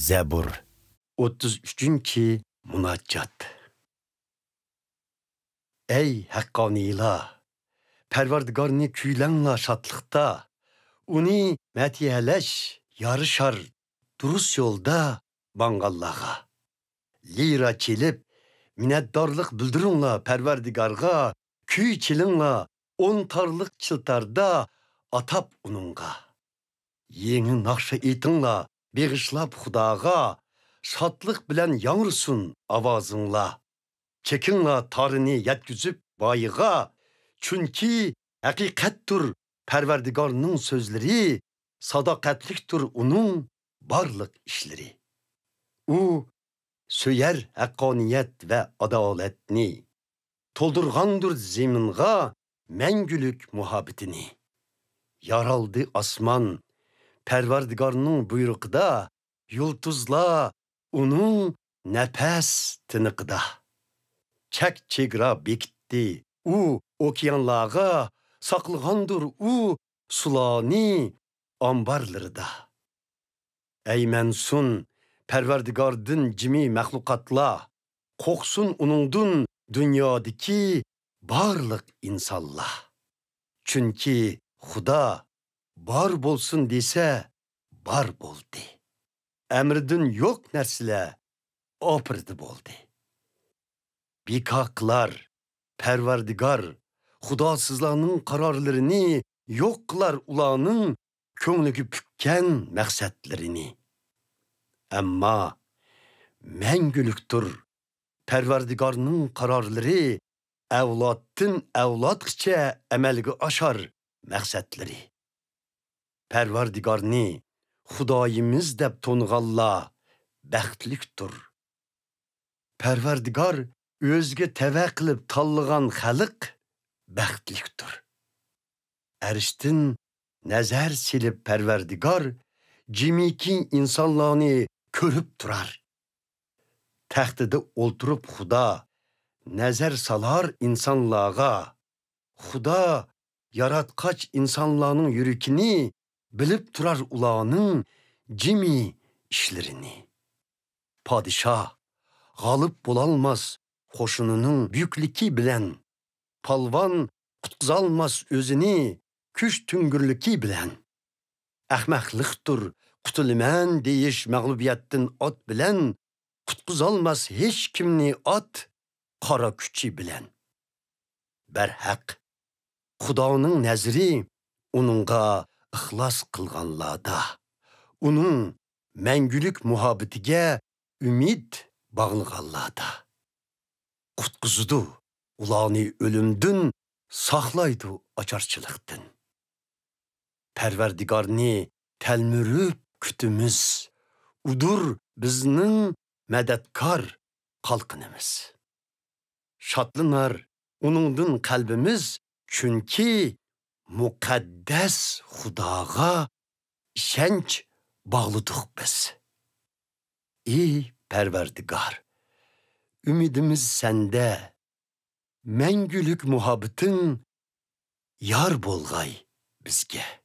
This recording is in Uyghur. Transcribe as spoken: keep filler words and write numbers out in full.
زەبۇر. ئوتتۇز ئۈچىنچى مۇناجات. ئەي ھەققانىيلار! پەرۋەردىگارنى كۈيلەڭلار شادلىقتا، ئۇنى مەدھىيەلەش يارىشار دۇرۇس يولدا ماڭغانلارغا. لىرا چېلىپ، مىننەتدارلىق بىلدۈرۈڭلار پەرۋەردىگارغا، كۈي چېلىڭلار ئون تارلىق چىلتاردا ئاتاپ ئۇنىڭغا. يېڭى ناخشا ئېيتىڭلار بېغىشلاپ خۇداغا، شادلىق بىلەن ياڭرىسۇن ئاۋازىڭلار. چېكىڭلار تارىنى يەتكۈزۈپ بايىغا، چۈنكى ھەقىقەتتۇر پەرۋەردىگارنىڭ سۆزلىرى، ساداقەتلىكتۇر ئۇنىڭ بارلىق ئىشلىرى. ئۇ سۆيەر ھەققانىيەت ۋە ئادالەتنى، تولدۇرغاندۇر زېمىنغا مەڭگۈلۈك مۇھەببىتىنى. يارالدى ئاسمان پەرۋەردىگارنىڭ بۇيرۇقىدا، يۇلتۇزلار ئۇنىڭ نەپەس تىنىقىدا. چەك-چېگرا بېكىتتى ئۇ ئوكيانلارغا، ساقلىغاندۇر ئۇ سۇلارنى ئامبارلىرىدا. ئەيمەنسۇن پەرۋەردىگاردىن جىمى مەخلۇقاتلار، قورقسۇن ئۇنىڭدىن دۇنيادىكى بارلىق ئىنسانلار. چۈنكى خۇدا بار بولسۇن دېسە، بار بولدى. ئەمرىدىن يوق نەرسىلەر ئاپىرىدە بولدى. بىكار قىلار پەرۋەردىگار خۇداسىزلارنىڭ قارارلىرىنى، يوق قىلار ئۇلارنىڭ كۆڭلىگە پۈككەن مەقسەتلىرىنى. ئەمما مەڭگۈلۈكتۇر پەرۋەردىگارنىڭ قارارلىرى، ئەۋلادتىن ئەۋلادقىچە ئەمەلگە ئاشار مەقسەتلىرى. پەرۋەردىگارنى خۇدايىمىز دەپ تونۇغانلار بەختلىكتۇر. پەرۋەردىگار ئۆزىگە تەۋە قىلىپ تاللىغان خەلق بەختلىكتۇر. ئەرشتىن نەزەر سېلىپ پەرۋەردىگار جىمىكى ئىنسانلارنى كۆرۈپ تۇرار. تەختىدە ئولتۇرۇپ خۇدا نەزەر سالار ئىنسانلارغا. خۇدا ياراتقاچ ئىنسانلارنىڭ يۈرىكىنى، بىلىپ تۇرار ئۇلارنىڭ جىمى ئىشلىرىنى. پادىشاھ غالىب بولالماس قوشۇنىنىڭ بۈيۈكلۈكى بىلەن، پالۋان قۇتقۇزالماس ئۆزىنى كۈچ تۈڭگۈرلۈكى بىلەن. ئەخمەقلىقتۇر قۇتۇلىمەن دېيىش مەغلۇبىيەتتىن ئات بىلەن، قۇتقۇزالماس ھېچكىمنى ئات قارا كۈچى بىلەن. بەرھەق، خۇدانىڭ نەزىرى ئۇنىڭغا ئىخلاس قىلغانلاردا، ئۇنىڭ مەڭگۈلۈك مۇھەببىتىگە ئۈمىد باغلىغانلاردا. قۇتقۇزىدۇ ئۇلارنى ئۆلۈمدىن، ساقلايدۇ ئاچارچىلىقتىن. پەرۋەردىگارنى تەلمۈرۈپ كۈتىمىز، ئۇدۇر بىزنىڭ مەدەتكار قالقىنىمىز. شادلىنار ئۇنىڭدىن قەلبىمىز، چۈنكى مۇقەددەس خۇداغا ئىشەنچ باغلىدۇق بىز. ئى پەرۋەردىگار، ئۈمىدىمىز سەندە، مەڭگۈلۈك مۇھەببىتىڭ يار بولغاي بىزگە.